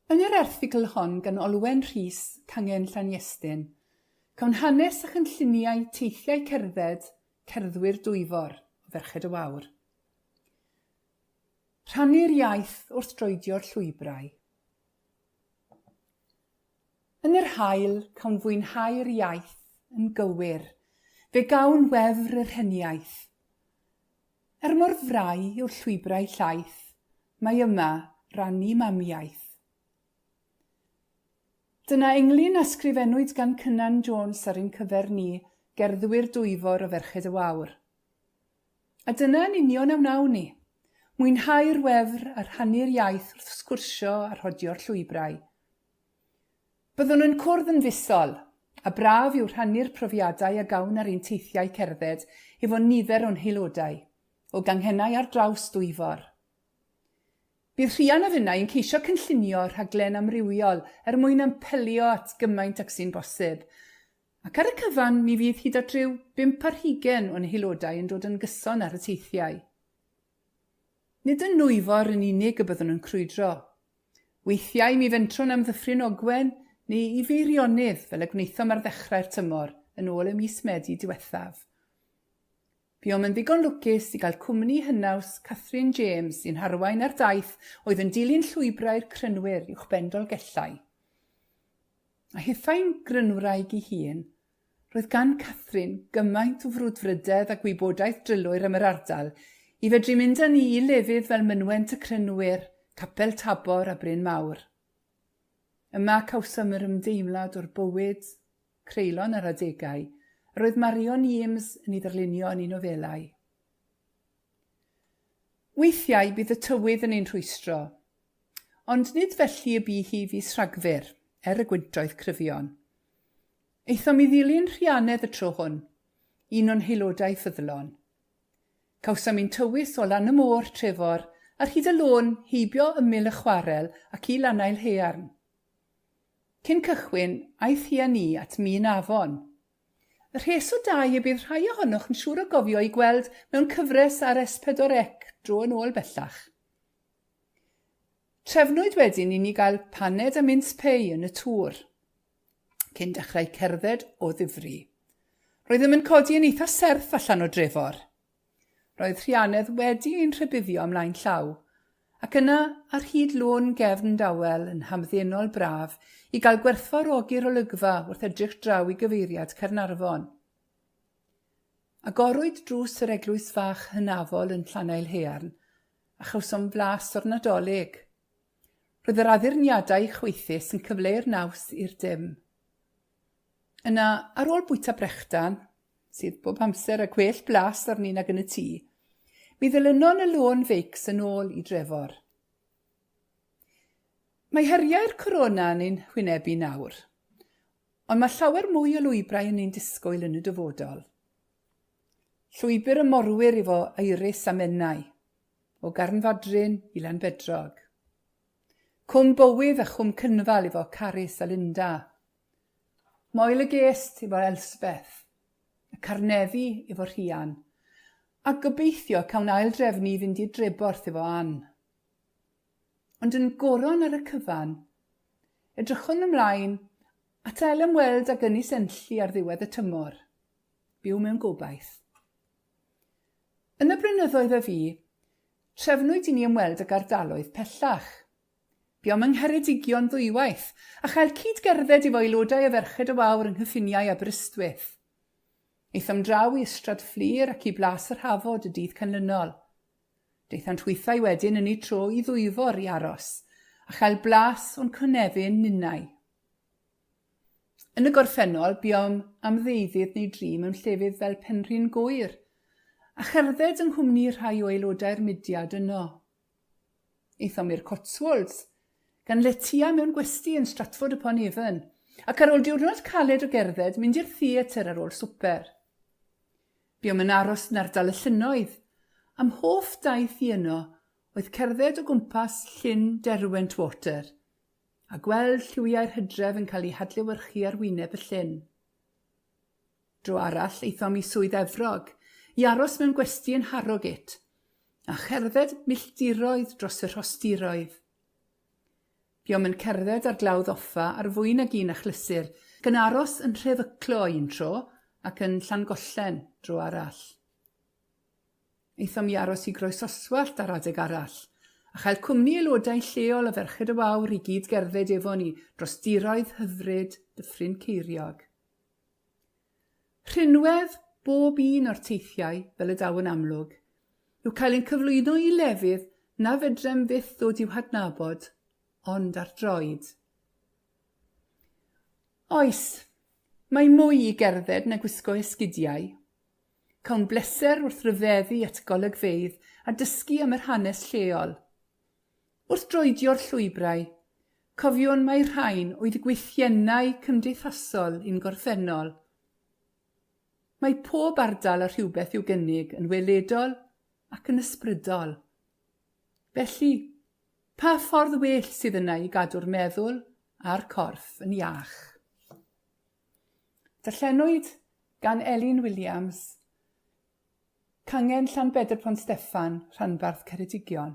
Yn yr erthygl hon gan Olwen Rhys, Cangen Llaniestyn, cawn hanes a chynlluniau teithiau cerdded Cerddwyr Dwyfor o Ferched y Wawr. Rhannu'r iaith wrth droedio'r llwybrau. Yn yr haul, cawn fwynhau'r iaith yn gywir, fe gawn wefr yr heniaith. Er mor frau yw'r llwybrau llaith, mae yma rannu mamiaith. Dyna englyn a sgrifennwyd gan Cynan Jones ar ein cyfer ni, gerddwyr Dwyfor o Ferched y Wawr. A dyna yn union a wnawn ni, mwynhau'r wefr a rhannu'r iaith wrth sgwrsio a rhodio'r llwybrau. Byddwn yn cwrdd yn fisol, a braf yw rhannu'r profiadau a gawn ar ein teithiau cerdded efo nifer o'n haelodau, o ganghennau ar draws Dwyfor. Bydd Rhian a finnau yn ceisio cynllunio rhaglen amrywiol er mwyn apelio at gymaint ag sy'n bosib, ac ar y cyfan mi fydd hyd at ryw bump ar hugain o'n haelodau yn dod yn gyson ar y teithiau. Nid yn Nwyfor yn unig y byddwn yn crwydro. Weithiau mi fentrwn am Ddyffryn Ogwen neu i Feirionnydd fel y gwnaethom ar ddechrau'r tymor yn ôl ym mis Medi diwethaf. Buom yn ddigon lwcus i gael cwmni hynaws Kathryn James i'n harwain ar daith oedd yn dilyn llwybrau'r Crynwyr uwchben Dolgellau. A hithau'n grynwraig ei hun, roedd gan Kathryn gymaint o frwdfrydedd a gwybodaeth drylwyr am yr ardal i fedru mynd â ni i lefydd fel Mynwent y Crynwyr, Capel Tabor a Bryn Mawr. Yma cawsom yr ymdeimlad o'r bywyd creulon ar adegau yr oedd Marion Eames yn ei ddarlunio yn ei nofelau. Weithiau bydd y tywydd yn ein rhwystro, Ond nid felly y bu hi fis Rhagfyr, er y gwyntoedd cryfion. Aethom i ddilyn Rhianedd y tro hwn, un o'n haelodau ffyddlon. Cawsom ein tywys o lan y môr, Trefor, ar hyd y lôn, heibio ymyl y chwarel ac i Lanaelhaearn. Cyn cychwyn, aeth hi â ni at Min Afon. Y rhes o dai y bydd rhai ohonoch yn siŵr o gofio eu gweld mewn cyfres ar S4C dro yn ôl bellach. Trefnwyd wedyn i ni gael paned a mince pei yn y tŵr, cyn dechrau cerdded o ddifri. Roeddem yn codi yn eitha serth allan o Drefor. Roedd Rhianedd wedi ein rhybuddio ymlaen llaw, ac yna ar hyd lôn gefn dawel yn hamddenol braf i gael gwerthfawrogi'r olygfa wrth edrych draw i gyfeiriad Caernarfon. Agorwyd drws yr eglwys fach hynafol yn Llanaelhaearn a chawsom flas o'r Nadolig. Roedd yr addurniadau chwaethus yn cyfleu'r naws i'r dim. Yna, ar ôl bwyta brechdan, sydd bob amser â gwell blas arni nag yn y tŷ, mi ddilynon y lôn feics yn ôl i Drefor. Mae heriau'r corona yn ein hwynebu nawr, Ond mae llawer mwy o lwybrau yn ein disgwyl yn y dyfodol. Llwybr y morwyr efo Iris a Menai, o Garnfadryn i Lanbedrog. Cwm Bowydd a Chwm Cynfal efo Carys a Linda. Moel y Gest efo Elspeth. Y Carneddi efo Rhian. A gobeithio cawn ail-drefnu i fynd i Dreborth efo Ann. Ond yn goron ar y cyfan, edrychwn ymlaen at ail-ymweld ag Ynys Enlli ar ddiwedd y tymor. Byw mewn gobaith. Yn y blynyddoedd a fu, trefnwyd i ni ymweld ag ardaloedd pellach. Buom yng Ngheredigion ddwywaith, a chael cyd-gerdded efo aelodau o Ferched y Wawr yng nghyffiniau Aberystwyth. Aethom draw i Ystrad Fflur ac i Blas yr Hafod y dydd canlynol. Daethant hwythau wedyn yn eu tro i Ddwyfor i aros, a chael blas o'n cynefin ninnau. Yn y gorffennol, buom am ddeuddydd neu dri mewn llefydd fel Penrhyn Gŵyr, a cherdded yng nghwmni rhai o aelodau'r mudiad yno. Aethom i'r Cotswolds, gan letya mewn gwesty yn Stratford-upon-Avon, ac ar ôl diwrnod caled o gerdded, mynd i'r theatr ar ôl swper. Buom yn aros yn ardal y llynnoedd, a'm hoff daith i yno oedd cerdded o gwmpas Llyn Derwent Water a gweld lliwiau'r hydref yn cael eu hadlewyrchu ar wyneb y llyn. Dro arall aethom i Swydd Efrog i aros mewn gwesty yn Harrogate a cherdded milltiroedd dros y rhostiroedd. Buom yn cerdded ar Glawdd Offa ar fwy nag un achlysur, gan aros yn Nhrefyclo un tro ac yn Llangollen dro arall. Aethom i aros i Groesoswallt ar adeg arall, a chael cwmni aelodau lleol o Ferched y Wawr i gyd gerdded efo ni dros diroedd hyfryd Dyffryn Ceiriog. Rhinwedd bob un o'r teithiau, fel y daw yn amlwg, yw cael ein cyflwyno i lefydd na fedrem fyth ddod i'w hadnabod ond ar droed. Oes, mae mwy i gerdded na gwisgo esgidiau. Cawn bleser wrth ryfeddu at y golygfeydd a dysgu am yr hanes lleol. Wrth droedio'r llwybrau, cofiwn mai rhain oedd gwythiennau cymdeithasol ein gorffennol. Mae pob ardal â rhywbeth i'w gynnig yn weledol ac yn ysbrydol. Felly, pa ffordd well sydd yna i gadw'r meddwl a'r corff yn iach? Darllenwyd gan Elin Williams, Cangen Llanbedr Pont Steffan, Rhanbarth Ceredigion.